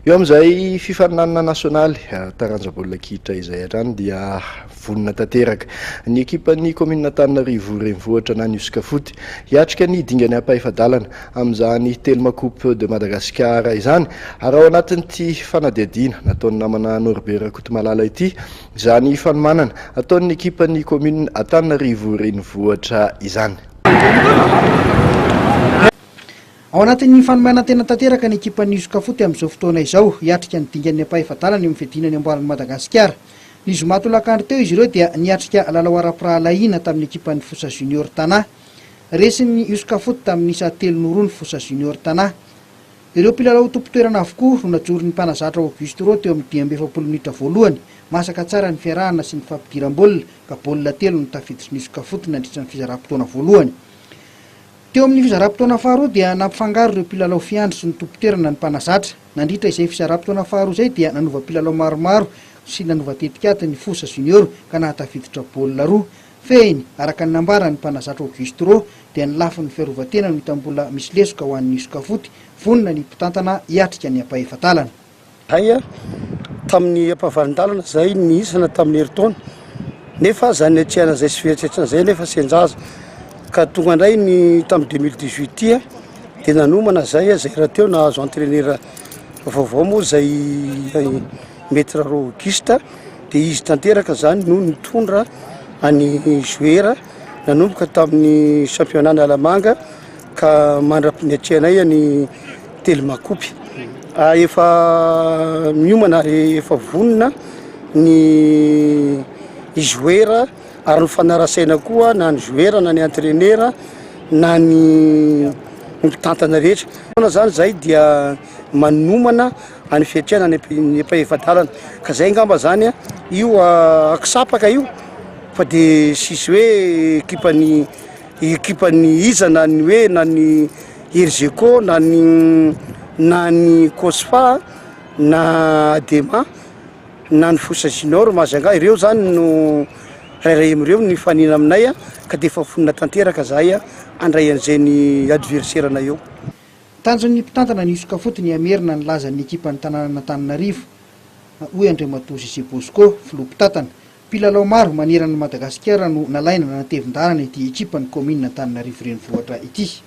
Eo amin'izay fifaninanana nasionaly taranja baolina kitra izay hatrany dia vonona tanteraka ny ekipan'ny kaominina Antananarivo Renivohitra na ny Uscafoot hiatrika ny dingana ampahefa-dalana amin'izany Telma Coupe de Madagascar izany. Ary ao anatin'ity fanadihadiana nataon'ny namana Norbert Rakotomalala ity izany fanomanana ataon'ny ekipan'ny kaominina Antananarivo Renivohitra izany. Ao anatin'ny fanomanan-tena tanteraka ny ekipan'ny Uscafoot amin'izao fotoana izao, hiatrika ny dingan'ny ampahefa-dalana eo amin'ny fiadiana ny amboaran'i Madagasikara. Ny zoma tolakandro teo izy ireo dia niatrika lalao ara-pirahalahiana tamin'ny ekipan'ny Fosa Junior Tana. Resin'ny Uscafoot tamin'ny isa 3-2 ny Fosa Junior Tana. Ireo mpilalao tompon-toerana avokoa no najoron'ny mpanazatra Auguste Roa teo amin'ny 45 minitra voalohany. Masaka tsara ny fiarahana sy ny fampidiram-baolina ka baolina telo no tafiditry ny Uscafoot nandritra ny fizaram-potoana voalohany. Teo amin'ny fizaram-potoana faharoa dia nampifangaro ireo mpilalao fiandry sy ny tompon-toerana ny mpanazatra. Nandritra izay fizaram-potoana faharoa izay dia nanova mpilalao maromaro sy nanova tetikady ny Fosa Junior ka nahatafiditra baolina roa. Fehiny, araka ny nambaran'ny mpanazatra Auguste Roa dia ny lafiny fiarovan-tena no hita mbola misy lesoka ho an'ny Uscafoot, vonona ny mpitantana hiatrika ny ampahefa-dalana. Hay tamin'ny ampahavalon-dalana zay nihisana tamin'ny herintaona nefa zany niatrehana zay sy fieritreretana zay nefa senjaza ka tonga indray ny tamin'ny 2018 ity dia nanomana zay zay rahateo nahazo entraîneur vaovao moa zay maître Roa Auguste dia izy tanteraka zany no nitondra any joueur nanomboka tamin'ny championnat Analamanga ka mandra-niatrehanay any Telma Coupe. Efa miomana ary efa vonona ny joueur ary ny fanarasaina koa na ny joueur na ny entraîneur na ny mpitantana rehetra. Fotoana zany zay dia manomana any fiatrehana ny ampahefa-dalana ka zay angamba zany io akisapaka io fa de sisy hoe ekipan'ny ekipan'ny iza na ny hoe na ny Elgeco na ny na ny Cosfa na Adema na ny Fosa Junior Majunga ireo zany no rairay amin'ireo ny mifanina aminay ka de efa vonona tanteraka zahay handray an'izay ny adversaire nay eo. Tanjon'ny mpitantana ny Uscafoot ny hamerina ny lazan'ny ekipan'ny tanànan'Antananarivo, hoy Andriamatoa Zeze Bosco, filoha mpitantana. Mpilalao maro manerana an'i Madagasikara no nalaina nanatevin-dalana ity ekipan'ny kaominina Antananarivo Renivohitra ity.